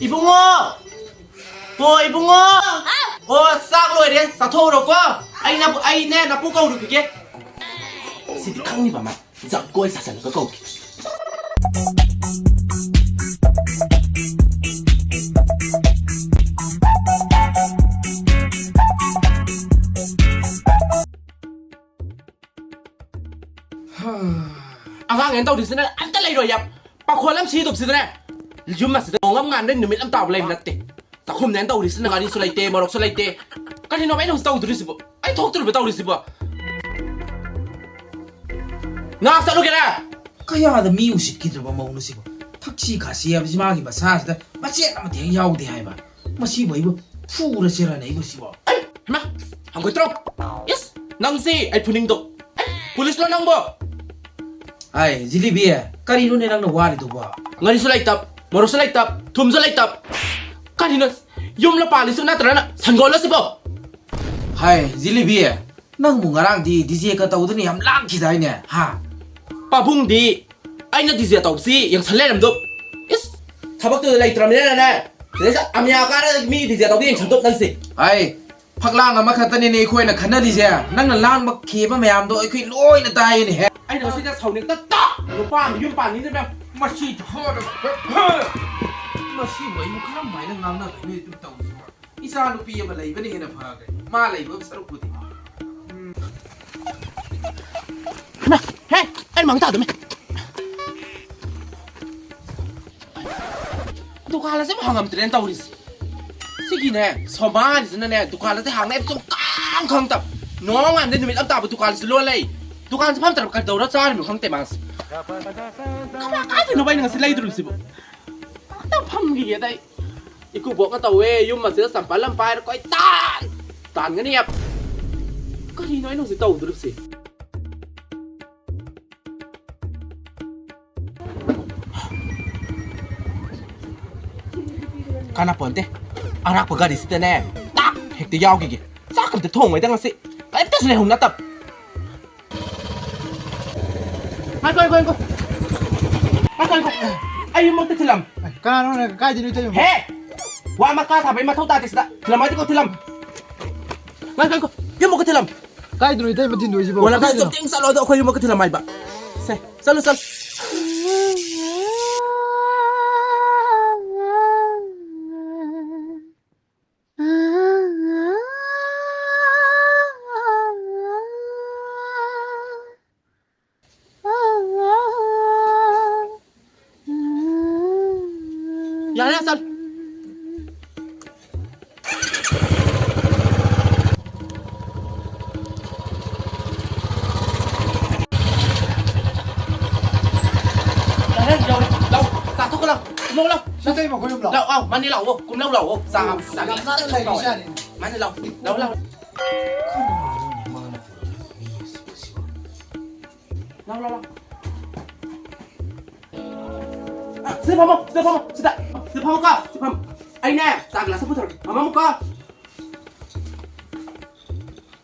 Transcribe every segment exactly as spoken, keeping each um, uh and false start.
ꯏꯕꯨꯡꯉꯣ! ꯍꯣ, ꯏꯕꯨꯡꯉꯣ! ꯑꯣ, ꯆꯥꯛ ꯂꯣꯏꯔꯦ, ꯆꯥꯊꯣꯛꯎꯔꯣꯀꯣ꯫ ꯑꯩꯅ, ꯑꯩꯅꯦ, ꯅꯄꯨ ꯀꯧꯔꯨꯈꯤꯒꯦ꯫ ꯁꯤꯗꯤ ꯈꯪꯅꯤꯕ ꯃꯥ꯫ ꯖꯒꯣꯏ ꯁꯥꯁꯜꯂꯒ ꯀꯧꯒꯦ꯫ ꯑꯉꯥꯡ ꯑꯩꯅ ꯇꯧꯔꯤꯁꯤꯅ ꯑꯝꯇ ꯂꯩꯔꯣꯏ ꯌꯥꯝ꯫ ꯄꯥꯈꯣꯜ ꯑꯃ ꯁꯤꯗꯧꯕꯁꯤꯗꯅꯦ꯫ ꯌꯨꯝ ꯑꯁꯤꯗ ꯅꯣꯡ ꯑꯃ ꯉꯥꯟꯗ ꯅꯨꯃꯤꯠ ꯑꯃ ꯇꯥꯕ ꯂꯩꯕ ꯅꯠꯇꯦ꯫ ꯆꯥꯛꯈꯨꯝꯅꯦꯅ ꯇꯧꯔꯤꯁꯤꯅ ꯉꯥꯔꯤꯁꯨ ꯂꯩꯇꯦ, ꯃꯣꯔꯣꯛꯁꯨ ꯂꯩꯇꯦ꯫ ꯀꯔꯤꯅꯣꯕ ꯑꯩꯅ ꯍꯧꯖꯤꯛ ꯇꯧꯗꯣꯔꯤꯁꯤꯕꯣ? ꯑꯩ ꯊꯣꯛꯇꯣꯔꯤꯕ ꯇꯧꯔꯤꯁꯤꯕꯣ? ꯉꯥꯏꯍꯥꯛ ꯆꯠꯂꯨꯒꯦꯔꯥ? ꯀꯌꯥꯗ ꯃꯤ ꯎꯁꯤꯠꯈꯤꯗ꯭ꯔꯕ ꯃꯧꯅꯣ ꯁꯤꯕꯣ? ꯊꯛꯁꯤ ꯈꯥꯁꯤ ꯍꯥꯏꯕꯁꯤ ꯃꯥꯒꯤ ꯃꯁꯥꯁꯤꯗ ꯃꯆꯦꯠ ꯑꯃꯠꯇ ꯍꯦꯛ ꯌꯥꯎꯗꯦ ꯍꯥꯏꯕ꯫ ꯃꯁꯤꯕꯨ ꯑꯩꯕꯨ ꯐꯨꯔꯁꯤꯔꯅꯦ ꯑꯩꯕꯨ ꯁꯤꯕꯣ? ꯑꯩ, ꯍꯩꯃꯥ, ꯍꯪꯒꯣꯏꯇ꯭ꯔꯣ? ꯏꯁ, ꯅꯪꯁꯤ ꯑꯩ ꯐꯨꯅꯤꯡꯗꯧ꯫ ꯑꯩ, ꯄꯨꯂꯤꯁꯂꯣ ꯅꯪꯕꯣ? ꯍꯥꯏ, ꯖꯤꯂꯤꯕꯤ, ꯀꯔꯤꯅꯣꯅꯦ ꯅꯪꯅ ꯋꯥꯔꯤꯗꯨꯕꯣ? ꯉꯥꯔꯤꯁꯨ ꯂꯩꯇꯕ, ꯃꯣꯔꯣꯛꯁꯨ ꯂꯩꯇꯕ, ꯊꯨꯝꯁꯨ ꯂꯩꯇꯕ꯫ ꯀꯔꯤꯅꯣ? ꯌꯨꯝꯂ ꯄꯥꯜꯂꯤꯁꯤꯕꯨ ꯅꯠꯇ꯭ꯔꯒꯅ ꯁꯟꯒꯣꯜꯂ ꯁꯤꯕꯣ? ꯍꯥꯏ, ꯖꯤꯂꯤꯕꯤ, ꯅꯪꯕꯨ ꯉꯔꯥꯡꯗꯤ ꯗꯤꯖꯦꯒ ꯇꯧꯗꯅ ꯌꯥꯝ ꯂꯥꯡꯈꯤꯗꯥꯏꯅꯦ, ꯍꯥ? ꯄꯥꯕꯨꯡꯗꯤ ꯑꯩꯅ ꯗꯤꯖꯦ ꯇꯧꯕꯁꯤ ꯌꯦꯡꯁꯜ ꯂꯩꯔꯝꯗꯣ꯫ ꯏꯁ, ꯊꯕꯛꯇꯨꯗ ꯂꯩꯇ꯭ꯔꯕꯅꯤꯅꯅꯦ꯫ ꯁꯤꯗꯩꯁꯤꯗ ꯑꯃꯤꯌꯥ ꯀꯥꯔꯒ ꯃꯤ ꯗꯤꯖꯦ ꯇꯧꯕ ꯌꯦꯡꯁꯜꯗꯣ ꯅꯪꯁꯦ꯫ ꯍꯥꯏ, ꯐꯛꯂꯥꯡ ꯑꯃꯈꯛꯇꯅꯤꯅꯦ ꯑꯩꯈꯣꯏꯅ ꯈꯟꯅꯔꯤꯁꯦ꯫ ꯅꯪꯅ ꯂꯥꯡꯕ ꯈꯦꯕ ꯃꯌꯥꯝꯗꯣ ꯑꯩꯈꯣꯏ ꯂꯣꯏꯅ ꯇꯥꯏꯌꯦꯅꯦꯍꯦ꯫ ꯑꯩꯅ ꯉꯁꯤꯗ ꯁꯥꯎꯅꯤꯡꯇ ꯇꯥ! ꯅꯨꯄꯥ ꯑꯃ ꯌꯨꯝ ꯄꯥꯟꯅꯤꯡꯗ꯭ꯔꯕ ꯃꯁꯤ ꯊꯣꯛꯑꯒ꯫ ꯃꯁꯤꯕꯨ ꯑꯩꯕꯨ ꯀꯔꯝ ꯍꯥꯏꯅ ꯉꯥꯡꯅꯒꯅꯤ ꯑꯗꯨꯝ ꯇꯧꯔꯤꯁꯤꯕꯣ? ꯏꯆꯥ ꯅꯨꯄꯤ ꯑꯃ ꯂꯩꯕꯅ ꯍꯦꯟꯅ ꯐꯈ꯭ꯔꯦ꯫ ꯃꯥ ꯂꯩꯕ ꯁꯔꯨꯛꯄꯨꯗꯤ꯫ ꯎꯝ꯫ ꯍꯩꯃꯥ! ꯍꯦ! ꯑꯩ ꯃꯥꯡ ꯇꯥꯗꯣꯃꯦ꯫ ꯗꯨꯀꯥꯟ ꯑꯁꯤꯕꯨ ꯍꯥꯡꯉꯝꯗ꯭ꯔꯦꯅ ꯇꯧꯔꯤꯁꯤ꯫ ꯁꯤꯒꯤꯅꯦ, ꯁꯣꯃꯥꯔꯤꯁꯤꯅꯅꯦ, ꯗꯨꯀꯥꯟ ꯑꯁꯤ ꯍꯥꯡꯅꯩ ꯍꯥꯏꯕ ꯁꯨꯡꯈꯪ ꯈꯪꯗꯕ꯫ ꯅꯣꯡꯉꯥꯟꯕꯗꯩ ꯅꯨꯃꯤꯠ ꯑꯃ ꯇꯥꯕ ꯗꯨꯀꯥꯟꯁꯤ ꯂꯣꯜꯂꯦ꯫ ꯗꯨꯀꯥꯟꯁꯤ ꯐꯝꯗ꯭ꯔꯕ ꯀꯩꯗꯧꯔ ꯆꯥꯔꯤꯅꯣ ꯈꯪꯗꯦ ꯃꯥꯁꯤ꯫ ꯀꯃꯥꯏ ꯀꯥꯏꯗꯩꯅꯣꯕ ꯑꯩꯅ ꯉꯁꯤ ꯂꯩꯗꯣꯔꯤꯁꯤꯕꯨ? ꯉꯥꯛꯇꯪ ꯐꯝꯈꯤꯒꯦꯗ ꯑꯩ꯫ ꯏꯀꯨꯕꯣꯛꯅ ꯇꯧꯋꯦ, ꯌꯨꯝ ꯑꯁꯤꯗ ꯆꯝꯄꯜ ꯑꯃ ꯄꯥꯏꯔ ꯀꯣꯏ ꯇꯥꯟ ꯇꯥꯟꯒꯅꯤ ꯍꯥꯏꯕ꯫ ꯀꯔꯤꯅꯣ ꯑꯩꯅ ꯍꯧꯖꯤꯛ ꯇꯧꯗꯣꯔꯤꯕꯁꯦ? ꯀꯥꯟꯅꯄꯣꯟꯇꯦ꯫ ꯑꯔꯥꯛꯄ ꯒꯥꯔꯤꯁꯤꯗꯅꯦ, ꯇꯥꯛ ꯍꯦꯛꯇ ꯌꯥꯎꯈꯤꯒꯦ꯫ ꯆꯥꯛ ꯑꯝꯇ ꯊꯣꯡꯉꯣꯏꯗ ꯉꯁꯤ꯫ ꯀꯔꯤꯝꯇꯁꯨ ꯂꯩꯍꯧ ꯅꯠꯇꯕ꯫ ꯉꯥꯏꯈꯣ, ꯉꯥꯏꯈꯣ, ꯉꯥꯏꯈꯣ꯫ ꯉꯥꯏꯈꯣ, ꯉꯥꯏꯈꯣ꯫ ꯑꯩ ꯌꯨꯝꯃꯛꯇ ꯊꯤꯜꯂꯝ꯫ ꯑꯦ, ꯀꯅꯥꯅꯣ ꯅꯪ ꯀꯥꯏꯗꯅꯣ ꯏꯇꯩꯃ? ꯍꯦ! ꯋꯥ ꯃꯈꯥ ꯊꯥꯕꯩ ꯃꯊꯧ ꯇꯥꯗꯦ ꯁꯤꯗ꯫ ꯊꯤꯜꯂꯝ ꯍꯥꯏꯗꯤꯀꯣ ꯊꯤꯜꯂꯝ꯫ ꯉꯥꯏꯈꯣ, ꯉꯥꯏꯈꯣ꯫ ꯌꯨꯝꯃꯛꯇ ꯊꯤꯜꯂꯝ꯫ ꯀꯥꯏꯗꯅꯣ ꯏꯇꯩꯃ ꯊꯤꯟꯗꯣꯏꯁꯤꯕꯣ? ꯑꯣ, ꯅꯪ ꯀꯥꯏꯗꯅꯣ? ꯆꯠꯅꯤꯡ ꯆꯠꯂꯣ, ꯑꯗꯣ ꯑꯩꯈꯣꯏ ꯌꯨꯝꯃꯛꯇ ꯊꯤꯜꯂꯝ ꯍꯥꯏꯕ꯫ ꯁꯦ, ꯆꯠꯂꯨ, ꯆꯠꯂꯨ꯫ ꯌꯥꯔꯦ, ꯆꯠ꯫ ꯌꯥꯔꯦ, ꯌꯧꯔꯦ꯫ ꯂꯥꯎ, ꯆꯥꯊꯣꯛꯀ ꯂꯥꯎ꯫ ꯀꯨꯝꯃꯧ ꯂꯥꯎ꯫ ꯁꯤ ꯇꯩ ꯃꯈꯣꯏ ꯌꯨꯝ ꯂꯥꯎ꯫ ꯂꯥꯎ, ꯑꯥꯎ, ꯃꯥꯅꯤ ꯂꯥꯛꯑꯣ꯫ ꯀꯨꯝꯂꯧ ꯂꯥꯛꯑꯣ꯫ ꯆꯥ, ꯆꯥ ꯌꯥꯝ ꯅꯥꯟꯅ ꯂꯩꯔꯤꯖꯥꯠꯅꯤ꯫ ꯃꯥꯅꯤ ꯂꯥꯎ꯫ ꯂꯥꯎ, ꯂꯥꯎ꯫ ꯂꯥꯎ, ꯂꯥꯎ, ꯂꯥꯎ꯫ ꯑ, ꯁꯤꯗ ꯐꯝꯃꯣ, ꯁꯤꯗ ꯐꯝꯃꯣ, ꯁꯤꯗ꯫ ꯁꯤꯗ ꯐꯝꯃꯣꯀꯣ, ꯁꯤꯗ ꯐꯝꯃꯣ꯫ ꯑꯩꯅꯦ, ꯆꯥ ꯒ꯭ꯂꯥꯁ ꯑꯃ ꯄꯨꯊꯣꯔꯛꯀꯦ꯫ ꯐꯝꯃꯝꯃꯨꯀꯣ꯫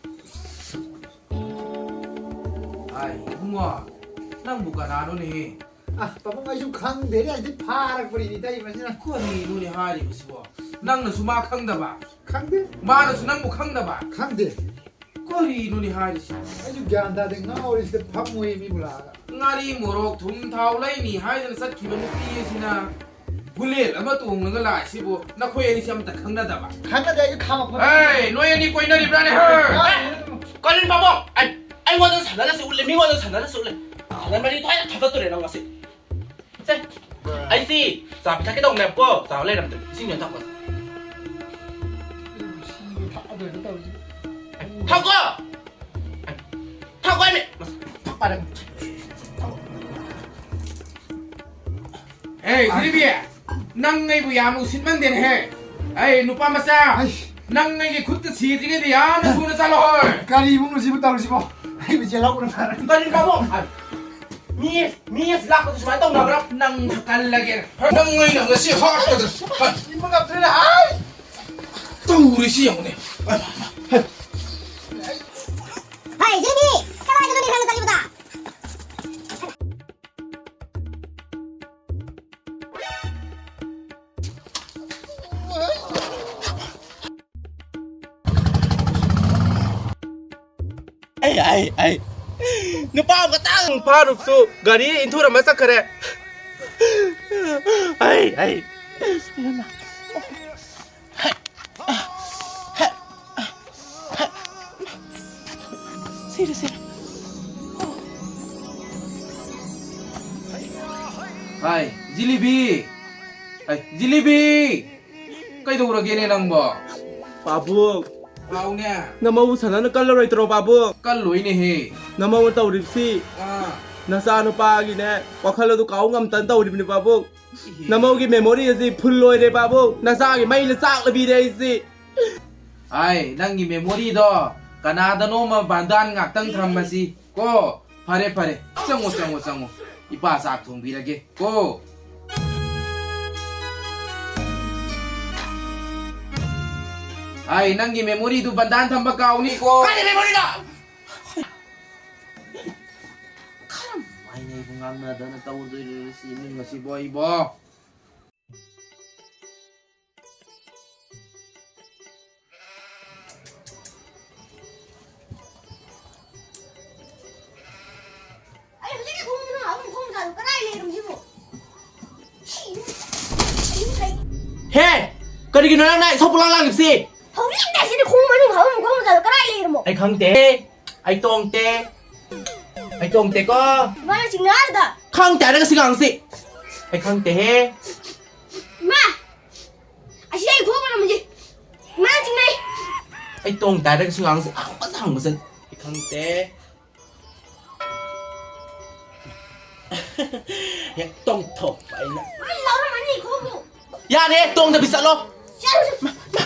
ꯑꯥꯏ, ꯏꯕꯨꯡꯉꯣ, ꯅꯪꯕꯨ ꯀꯅꯥꯅꯣꯅꯦꯍꯦ? ꯑ, ꯄꯥꯕꯨꯡ, ꯑꯩꯁꯨ ꯈꯪꯗꯦꯅꯦ, ꯑꯩꯗꯤ ꯐꯥꯔꯛꯄꯅꯤꯅꯦ, ꯏꯇꯩꯃꯁꯤꯅ꯫ ꯀꯔꯤꯅꯣꯅꯦ ꯍꯥꯏꯔꯤꯕꯁꯤꯕꯣ? ꯅꯪꯅꯁꯨ ꯃꯥ ꯈꯪꯗꯕ? ꯈꯪꯗꯦ꯫ ꯃꯥꯅꯁꯨ ꯅꯪꯕꯨ ꯈꯪꯗꯕ? ꯈꯪꯗꯦ꯫ ꯀꯔꯤꯅꯣꯅꯦ ꯍꯥꯏꯔꯤꯁꯤ? ꯑꯩꯁꯨ ꯒ꯭ꯌꯥꯟ ꯇꯥꯗꯦ, ꯉꯥꯎꯔꯤꯁꯤꯗ ꯐꯝꯃꯣꯏ ꯃꯤꯕꯨ ꯂꯥꯛꯑꯒ꯫ ꯉꯥꯔꯤ, ꯃꯣꯔꯣꯛ, ꯊꯨꯝ, ꯊꯥꯎ ꯂꯩꯅꯤ ꯍꯥꯏꯗꯅ ꯆꯠꯈꯤꯕ ꯅꯨꯄꯤ ꯑꯁꯤꯅ ꯕꯨꯂꯦꯠ ꯑꯃ ꯇꯣꯡꯂꯒ ꯂꯥꯛꯏꯁꯤꯕꯨ ꯅꯈꯣꯏ ꯑꯅꯤꯁꯤ ꯑꯝꯇ ꯈꯪꯅꯗꯕ? ꯈꯪꯅꯗꯦ, ꯑꯩꯁꯨ ꯈꯥꯝꯃꯛꯄ꯫ ꯑꯦ, ꯅꯣꯏ ꯑꯅꯤ ꯀꯣꯏꯅꯔꯤꯕ꯭ꯔꯥꯅꯦ, ꯍꯦ? ꯑ, ꯑꯦ, ꯀꯔꯤꯅꯣ ꯄꯥꯕꯨꯡ? ꯑꯩ, ꯑꯩꯉꯣꯟꯗ ꯁꯥꯟꯅꯔꯁꯨ ꯎꯠꯂꯦ, ꯃꯤꯉꯣꯟꯗ ꯁꯥꯟꯅꯔꯁꯨ ꯎꯠꯂꯦ꯫ ꯁꯥꯟꯅ ꯃꯔꯤ ꯊꯣꯏꯅ ꯊꯥꯗꯠꯇꯣꯔꯦ ꯅꯪ ꯉꯁꯤ꯫ ꯁꯦ, ꯑꯩꯁꯤ ꯆꯥ ꯄꯤꯊꯛꯀꯦ ꯇꯧꯕꯅꯦꯕꯀꯣ, ꯆꯥ ꯂꯩꯔꯝꯗ꯭ꯔꯦ꯫ ꯏꯁꯤꯡ ꯑꯣꯏꯅ ꯊꯛꯄ꯫ ꯊꯛꯀꯣ! ꯊꯛꯀꯣ ꯍꯥꯏꯃꯤ! ꯊꯛꯄ ꯍꯥꯏꯔꯦ꯫ ꯑꯦ, ꯖꯤꯂꯤꯕꯤ! ꯅꯪ ꯑꯩꯕꯨ ꯌꯥꯝ ꯎꯁꯤꯠꯃꯟꯗꯦꯅꯦꯍꯦ! ꯑꯩ ꯅꯨꯄꯥ ꯃꯆꯥ! ꯑꯩꯁ! ꯅꯪ ꯑꯩꯒꯤ ꯈꯨꯠꯇ ꯁꯤꯗ꯭ꯔꯤꯉꯩꯗ ꯌꯥꯝꯅ ꯊꯨꯅ ꯆꯠꯂꯣ ꯍꯣꯏ! ꯀꯔꯤ ꯏꯕꯨꯡꯅꯣ ꯁꯤꯕꯨ ꯇꯧꯔꯤꯁꯤꯕꯣ? ꯑꯩꯕꯨ ꯆꯦꯜꯍꯧꯕꯅ ꯐꯔꯅꯤ꯫ ꯀꯔꯤ ꯄꯥꯕꯨꯡ? ꯃꯤ, ꯃꯤ ꯑꯁꯤ ꯂꯥꯛꯄꯗ ꯁꯨꯃꯥꯏꯅ ꯇꯧꯅꯕ꯭ꯔꯥ? ꯅꯪ ꯀꯜꯂꯒꯦ꯫ ꯅꯪ ꯑꯩꯅ ꯉꯁꯤ ꯍꯥꯠꯀꯗ꯭ꯔꯥ? ꯏꯕ ꯉꯝꯗ꯭ꯔꯦꯅꯦ, ꯍꯥꯏ! ꯇꯧꯔꯤꯁꯤ ꯌꯦꯡꯉꯨꯅꯦ꯫ ꯍꯥꯏ, ꯁꯤꯗꯤ ꯀꯗꯥꯏꯗꯅꯣꯅꯦ ꯅꯪꯅ ꯆꯠꯂꯤꯕꯗ? ꯑꯩ, ꯑꯩ꯫ ꯅꯨꯄꯥ ꯑꯃꯈꯛꯇꯪ ꯐꯥꯔꯨꯕꯁꯨ ꯒꯥꯔꯤ ꯏꯟꯊꯨꯔꯝꯃ ꯆꯠꯈꯔꯦ꯫ ꯑꯩ, ꯑꯩ꯫ ꯁꯤꯔꯦ, ꯁꯤꯔꯦ꯫ ꯍꯥꯏ, ꯖꯤꯂꯤꯕꯤ! ꯍꯥꯏ, ꯖꯤꯂꯤꯕꯤ! ꯀꯩꯗꯧꯔꯒꯦꯅꯦ ꯅꯪꯕꯣ? ꯄꯥꯕꯨꯡ꯫ ꯍꯥꯎꯅꯦ꯫ ꯅꯃꯧ ꯁꯅꯥꯅ ꯀꯜꯂꯔꯣꯏꯗ꯭ꯔꯣ, ꯄꯥꯕꯨꯡ? ꯀꯜꯂꯣꯏꯅꯦꯍꯦ꯫ ꯅꯃꯧꯅ ꯇꯧꯔꯤꯕꯁꯤ ꯑꯥ꯫ ꯅꯆꯥ ꯅꯨꯄꯥꯒꯤꯅꯦ, ꯋꯥꯈꯜ ꯑꯗꯨ ꯀꯥꯎ ꯉꯝꯇꯅ ꯇꯧꯔꯤꯕꯅꯤ, ꯄꯥꯕꯨꯡ꯫ ꯏꯍꯦ꯫ ꯅꯃꯧꯒꯤ memory ꯑꯁꯤ full ꯂꯣꯏꯔꯦ, ꯄꯥꯕꯨꯡ꯫ ꯅꯆꯥꯒꯤ ꯃꯩꯅ ꯆꯥꯛꯂꯕꯤꯔꯦ ꯑꯩꯁꯤ꯫ ꯍꯥꯏ, ꯅꯪꯒꯤ memoryꯗꯣ ꯀꯅꯥꯗꯅꯣꯃ ꯕꯟꯗꯥꯟ ꯉꯥꯛꯇꯪ ꯊꯝꯃꯁꯤ ꯀꯣ꯫ ꯐꯔꯦ, ꯐꯔꯦ꯫ ꯆꯪꯉꯣ, ꯆꯪꯉꯣ, ꯆꯪꯉꯣ꯫ ꯏꯄꯥ ꯆꯥꯛ ꯊꯣꯡꯕꯤꯔꯒꯦ ꯀꯣ꯫ ꯍꯥꯏ, ꯅꯪꯒꯤ memoryꯗꯨ ꯕꯟꯗꯥꯟ ꯊꯝꯕ ꯀꯥꯎꯅꯤꯀꯣ꯫ ꯀꯥꯏꯗ memoryꯅꯣ? ꯀꯔꯝꯍꯥꯏꯅ ꯑꯩꯕꯨ ꯉꯥꯡꯅꯗꯅ ꯇꯧꯗꯣꯏꯔꯤꯕ ꯁꯤ ꯏꯃꯨꯡ ꯑꯁꯤꯕꯣ ꯑꯩꯕꯣ? ꯑꯩ ꯍꯧꯖꯤꯛꯀꯤ ꯈꯣꯡꯎꯞ ꯃꯅꯨꯡ ꯍꯥꯞꯄ ꯈꯣꯡꯎꯞ ꯃꯆꯥꯗꯣ ꯀꯗꯥꯏ ꯂꯩꯔꯝꯁꯤꯕꯣ? ꯁꯤ ꯌꯨꯝ-, ꯁꯤ ꯌꯨꯝ ꯀꯩ-, ꯍꯦ! ꯀꯔꯤꯒꯤꯅꯣ ꯅꯪꯅ ꯏꯁꯧ ꯄꯪꯂꯥꯡ ꯂꯥꯡꯂꯤꯕꯁꯤ? ꯍꯧꯖꯤꯛꯇ ꯁꯤꯗꯤ ꯈꯣꯡꯎꯞ ꯃꯅꯨꯡ ꯍꯥꯞꯄ ꯈꯣꯡꯎꯞ ꯃꯆꯥꯗꯣ ꯀꯗꯥꯏ ꯂꯩꯔꯝꯃꯣ? ꯑꯩ ꯈꯪꯗꯦ꯫ ꯑꯩ ꯇꯣꯡꯗꯦ꯫ ꯑꯩ ꯇꯣꯡꯗꯦꯀꯣ꯫ ꯏꯃꯥꯅ ꯆꯤꯡꯅꯔꯗ꯫ ꯈꯪꯗꯦ ꯍꯥꯏꯔꯒ ꯁꯤ ꯉꯥꯡꯁꯤ꯫ ꯑꯩ ꯈꯪꯗꯦꯍꯦ꯫ ꯏꯃꯥ! ꯑꯁꯤ ꯑꯩ ꯈꯣꯡꯎꯞ ꯃꯅꯨꯡꯁꯤ꯫ ꯏꯃꯥꯅ ꯆꯤꯡꯅꯩ꯫ ꯑꯩ ꯇꯣꯡꯗꯦ ꯍꯥꯏꯔꯒ ꯁꯤ ꯉꯥꯡꯁꯤ꯫ ꯍꯪꯕꯁꯤ ꯍꯪꯕꯁꯤ꯫ ꯑꯩ ꯈꯪꯗꯦ꯫ ꯍꯦꯛ ꯇꯣꯡꯊꯣꯛꯄ ꯑꯩꯅ꯫ ꯃꯥ ꯂꯧꯔꯝꯃꯅꯤ ꯈꯣꯡꯎꯞ꯫ ꯌꯥꯔꯦ, ꯇꯣꯡꯗꯕꯤ ꯆꯠꯂꯣ꯫ ꯆꯠꯂꯨ꯫ ꯃꯥ, ꯃꯥ,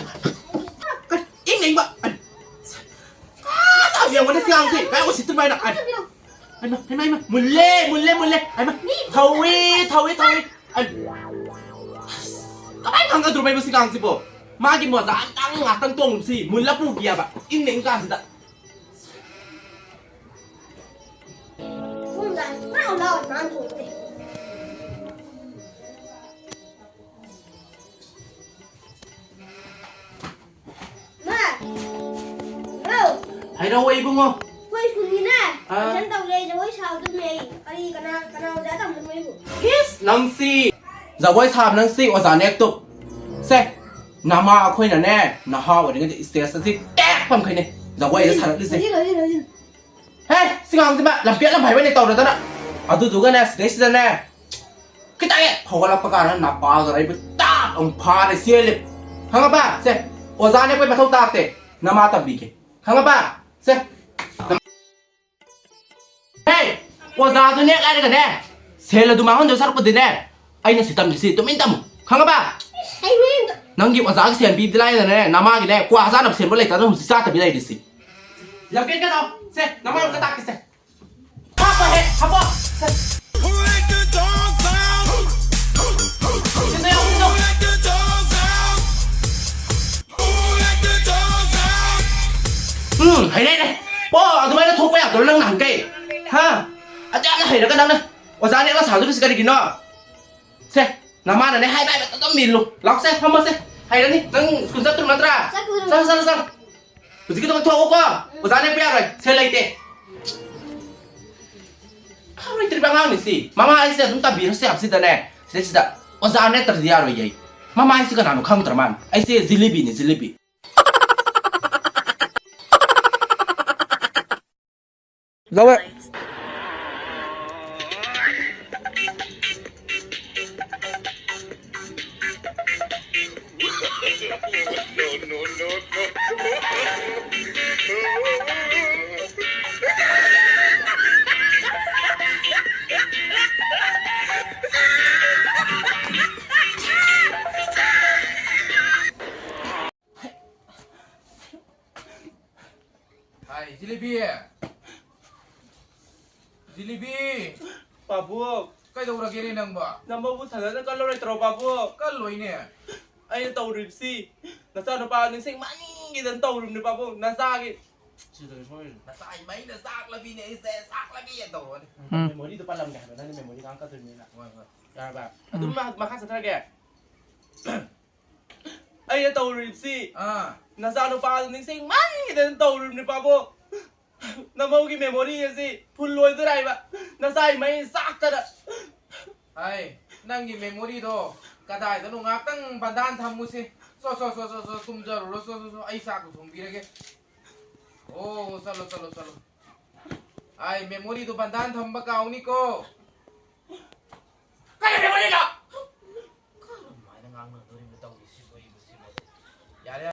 ꯀꯔꯤ ꯏꯪ ꯏꯪꯕ? ꯑꯥ, ꯇꯥꯕ ꯌꯦꯡꯉꯨꯅꯦ, ꯁꯤ ꯑꯉꯥꯡꯁꯦ꯫ ꯀꯥꯏ ꯎꯁꯤꯠꯇ꯭ꯔꯤꯕ ꯍꯥꯏꯅ? ꯑꯥ, ꯍꯩꯃꯥ, ꯍꯩꯃꯥ, ꯍꯩꯃꯥ, ꯃꯨꯜꯂꯦ, ꯃꯨꯜꯂꯦ, ꯃꯨꯜꯂꯦ꯫ ꯍꯩꯃꯥ, ꯊꯧꯏ, ꯊꯧꯏ, ꯊꯧꯏ꯫ ꯑꯥ, ꯀꯃꯥꯏꯅ ꯈꯪꯒꯗ꯭ꯔꯣꯕ ꯁꯤ ꯑꯉꯥꯡꯁꯤꯕꯣ? ꯃꯥꯒꯤ ꯃꯣꯖꯥ ꯑꯝꯇꯪ ꯉꯥꯛꯇꯪ ꯇꯣꯡꯉꯨꯁꯤ, ꯃꯨꯜꯂ ꯄꯨꯈꯤꯑꯕ꯫ ꯏꯪꯅ ꯏꯪ ꯀꯥꯟꯁꯤꯗ꯫ ꯈꯣꯡꯖꯥꯏ ꯄꯨꯔꯥ ꯂꯥꯎ ꯅꯥꯟ ꯊꯣꯛꯇꯦ꯫ ꯃꯥ! ꯍꯥꯎ! ꯍꯥꯏꯔꯛꯑꯣ ꯏꯕꯨꯡꯉꯣ꯫ ꯑꯩꯈꯣꯏ ꯁ꯭ꯀꯨꯜ ꯐꯪꯁꯟ ꯇꯧꯔꯦ, ꯖꯒꯣꯏ ꯁꯥꯎꯗꯨꯝꯅꯦ ꯑꯩ꯫ ꯀꯔꯤ, ꯀꯅꯥ, ꯀꯅꯥ ꯑꯣꯖꯥ ꯇꯝꯗꯣꯏꯅꯣ ꯑꯩꯕꯨ? ꯏꯁ, ꯅꯪꯁꯤ ꯖꯒꯣꯏ ꯁꯥꯕ ꯅꯪꯁꯤ ꯑꯣꯖꯥ ꯅꯦꯛꯇꯨꯞ꯫ ꯁꯦ, ꯅꯃꯥ ꯑꯩꯈꯣꯏꯅꯅꯦ, ꯅꯍꯥ ꯑꯣꯏꯔꯤꯉꯩꯗ ꯁ꯭ꯇꯦꯖ ꯑꯁꯤ ꯇꯦꯛ ꯄꯝꯈꯩꯅꯦ ꯖꯒꯣꯏ ꯑꯁꯤ ꯁꯥꯔꯛꯂꯤꯁꯦ꯫ ꯍꯧꯖꯤꯛ, ꯍꯧꯖꯤꯛ, ꯍꯧꯖꯤꯛ꯫ ꯍꯦ, ꯁꯤ ꯉꯥꯡꯁꯤꯃ ꯂꯝꯄꯦꯠ ꯂꯝꯍꯥꯏꯕꯅꯦ ꯇꯧꯔꯗꯅ꯫ ꯑꯗꯨꯗꯨꯒꯅꯦ, ꯁꯤꯗꯩꯁꯤꯗꯅꯦ, ꯈꯤꯇꯪ ꯍꯦꯛ ꯍꯧꯒꯠꯂꯛꯄ ꯀꯥꯟꯗ ꯅꯄꯥꯒ ꯑꯩꯕꯨ ꯇꯥꯛ ꯑꯃꯨꯛ ꯐꯥꯔꯦ ꯆꯦꯜꯂꯦ꯫ ꯈꯪꯉꯕ? ꯁꯦ, ꯑꯣꯖꯥ ꯅꯦꯛꯄꯩ ꯃꯊꯧ ꯇꯥꯛꯇꯦ꯫ ꯅꯃꯥ ꯇꯝꯕꯤꯒꯦ꯫ ꯈꯪꯉꯕ? ꯁꯦ꯫ ꯍꯦ! ꯑꯣꯖꯥꯗꯨ ꯅꯦꯛ ꯍꯥꯏꯔꯒꯅꯦ, ꯁꯦꯜ ꯑꯗꯨ ꯃꯥꯡꯍꯟꯗꯣꯏ ꯁꯔꯨꯛꯄꯨꯗꯤꯅꯦ, ꯑꯩꯅ ꯁꯤ ꯇꯝꯃꯤꯁꯤ ꯇꯨꯃꯤꯟ ꯇꯝꯃꯨ꯫ ꯈꯪꯉꯕ? ꯍꯩꯔꯣꯏ ꯑꯝꯇ꯫ ꯅꯪꯒꯤ ꯑꯣꯖꯥꯒꯤ ꯁꯦꯜ ꯄꯤꯕꯗꯤ ꯂꯥꯏꯔꯗꯅꯦ, ꯅꯃꯥꯒꯤꯅꯦ, ꯀ꯭ꯋꯥ ꯆꯥꯅꯕ ꯁꯦꯜꯕꯨ ꯂꯩꯇꯗꯅ ꯍꯧꯖꯤꯛ ꯆꯥꯗꯕꯤ ꯂꯩꯔꯤꯁꯤ꯫ ꯂꯝꯀꯦꯠꯀꯗꯣ, ꯁꯦ, ꯅꯃꯥ ꯑꯝꯇ ꯇꯥꯛꯀꯦꯁꯦ꯫ ꯍꯥꯞꯄꯣ ꯍꯦ, ꯍꯥꯞꯄꯣ꯫ Who let the dogs out? ꯁꯤꯗ ꯌꯥꯎ, ꯁꯤꯗ꯫ Who let the dogs out? Who let the dogs out? ꯎꯝ, ꯍꯩꯔꯦ, ꯍꯩꯔꯦ꯫ ꯑꯣ, ꯑꯗꯨꯃꯥꯏꯅ ꯊꯣꯛꯄ ꯌꯥꯗ꯭ꯔꯣ ꯅꯪ ꯅꯍꯥꯟꯈꯩ? ꯍꯥ? ꯑꯗꯨ ꯌꯥꯝꯅ ꯍꯩꯔꯒ ꯅꯪꯅ ꯑꯣꯖꯥꯅꯦ ꯑꯃ ꯁꯥꯗꯣꯔꯤꯁꯤ ꯀꯔꯤꯒꯤꯅꯣ? ꯁꯦ, ꯅꯃꯥꯅꯅꯦ ꯍꯥꯏꯕ ꯍꯥꯏꯕ ꯑꯗꯨꯝ ꯏꯜꯂꯨ꯫ ꯂꯥꯛꯁꯦ, ꯐꯝꯃꯁꯦ꯫ ꯍꯩꯔꯅꯤ꯫ ꯅꯪ ꯁ꯭ꯀꯨꯜ ꯆꯠꯇ꯭ꯔꯣ ꯅꯠꯇ꯭ꯔꯥ? ꯆꯠꯂꯨ, ꯆꯠꯂꯨ꯫ ꯆꯠꯂꯨ, ꯆꯠꯂꯨ, ꯆꯠꯂꯨ꯫ ꯍꯧꯖꯤꯛꯀꯤꯗꯃꯛ ꯊꯣꯛꯑꯣꯀꯣ꯫ ꯑꯣꯖꯥ ꯅꯦꯛꯄ ꯌꯥꯔꯣꯏ꯫ ꯁꯦꯜ ꯂꯩꯇꯦ꯫ ꯐꯔꯣꯏꯗ꯭ꯔꯤꯕ ꯑꯉꯥꯡꯅꯤ ꯁꯤ꯫ ꯃꯃꯥ ꯑꯩꯁꯦ ꯑꯗꯨꯝ ꯇꯝꯕꯤꯔꯁꯦ ꯌꯥꯝ ꯁꯤꯗꯅꯦ꯫ ꯁꯤꯗꯩꯁꯤꯗ ꯑꯣꯖꯥ ꯅꯠꯇ꯭ꯔꯗꯤ ꯌꯥꯔꯣꯏꯌꯦ ꯑꯩ꯫ ꯃꯃꯥ ꯑꯩꯁꯦ ꯀꯅꯥꯅꯣ ꯈꯪꯗ꯭ꯔ ꯃꯥꯜꯂꯦ꯫ ꯑꯩꯁꯦ ꯖꯤꯂꯤꯕꯤꯅꯤ, ꯖꯤꯂꯤꯕꯤ꯫ ꯂꯧꯋꯦ꯫ ꯍꯥꯏ, ꯖꯤꯂꯤꯕꯤ! ꯖꯤꯂꯤꯕꯤ! ꯄꯥꯕꯨꯡ! ꯀꯩꯗꯧꯔꯒꯦꯅꯦ ꯅꯪꯕꯣ? ꯅꯃꯧꯕꯨ ꯁꯥꯟꯅꯅ ꯀꯜꯂꯔꯣꯏꯗ꯭ꯔꯣ, ꯄꯥꯕꯨꯡ? ꯀꯜꯂꯣꯏꯅꯦ꯫ ꯑꯩꯅ ꯇꯧꯔꯤꯕꯁꯤ ꯅꯆꯥꯅꯨꯄꯥ ꯅꯤꯡꯁꯤꯡꯃꯟꯈꯤꯗꯅ ꯇꯧꯔꯤꯕꯅꯤ, ꯄꯥꯕꯨꯡ꯫ ꯅꯆꯥꯒꯤ ꯁꯤ ꯇꯧꯔꯤ ꯁꯣꯏꯔꯤꯁꯦ꯫ ꯅꯆꯥ ꯏꯃꯩꯅ ꯆꯥꯛꯂꯕꯤꯅꯦ ꯑꯩꯁꯦ, ꯆꯥꯛꯂꯕꯤ ꯇꯧꯔꯅꯤ꯫ ꯎꯝ꯫ ꯃꯦꯃꯣꯔꯤꯗꯣ ꯄꯜꯂꯝꯒꯦ ꯍꯥꯏꯕ, ꯅꯪꯅ ꯃꯦꯃꯣꯔꯤ ꯉꯥꯡ ꯀꯠꯇꯣꯏꯅꯤꯅ꯫ ꯍꯣꯏ, ꯍꯣꯏ꯫ ꯌꯥꯔꯕ? ꯑꯗꯨꯝ ꯎꯝ꯫ ꯃꯈꯥ ꯆꯠꯊꯔꯒꯦ꯫ ꯑꯩꯅ ꯇꯧꯔꯤꯕꯁꯤ ꯑꯥ꯫ ꯅꯆꯥꯅꯨꯄꯥꯗꯨ ꯅꯤꯡꯁꯤꯡꯃꯟꯈꯤꯗꯅ ꯇꯧꯔꯤꯕꯅꯤ, ꯄꯥꯕꯨꯡ꯫ ꯅꯃꯧꯒꯤ memory ꯑꯁꯤ full ꯂꯣꯏꯗꯣꯔꯥꯏꯕ꯫ ꯅꯆꯥꯏ ꯃꯩ ꯆꯥꯛꯇꯅ꯫ ꯑꯩ, ꯅꯪꯒꯤ memoryꯗꯣ ꯀꯗꯥꯏꯗꯅꯣ ꯉꯥꯛꯇꯪ ꯕꯟꯗꯥꯟ ꯊꯝꯃꯨꯁꯤ꯫ ꯁꯣ, ꯁꯣ, ꯁꯣ, ꯁꯣ, ꯁꯣ, ꯇꯨꯝꯖꯔꯨꯔꯣ꯫ ꯁꯣ, ꯁꯣ, ꯁꯣ, ꯑꯩ ꯆꯥꯛꯇꯣ ꯊꯣꯡꯕꯤꯔꯒꯦ꯫ ꯑꯣ, ꯆꯠꯂꯣ, ꯆꯠꯂꯣ, ꯆꯠꯂꯣ꯫ ꯑꯩ, memoryꯗꯣ ꯕꯟꯗꯥꯟ ꯊꯝꯕ ꯀꯥꯎꯅꯤꯀꯣ꯫ ꯀꯔꯤ memoryꯅꯣ? ꯀꯔꯝꯍꯥꯏꯅ ꯉꯥꯡꯅꯗꯣꯔꯤꯕꯅꯣ ꯇꯧꯔꯤꯁꯤꯕꯣ, ꯑꯩꯕꯨ ꯁꯤꯕꯣ? ꯌꯥꯔꯦ,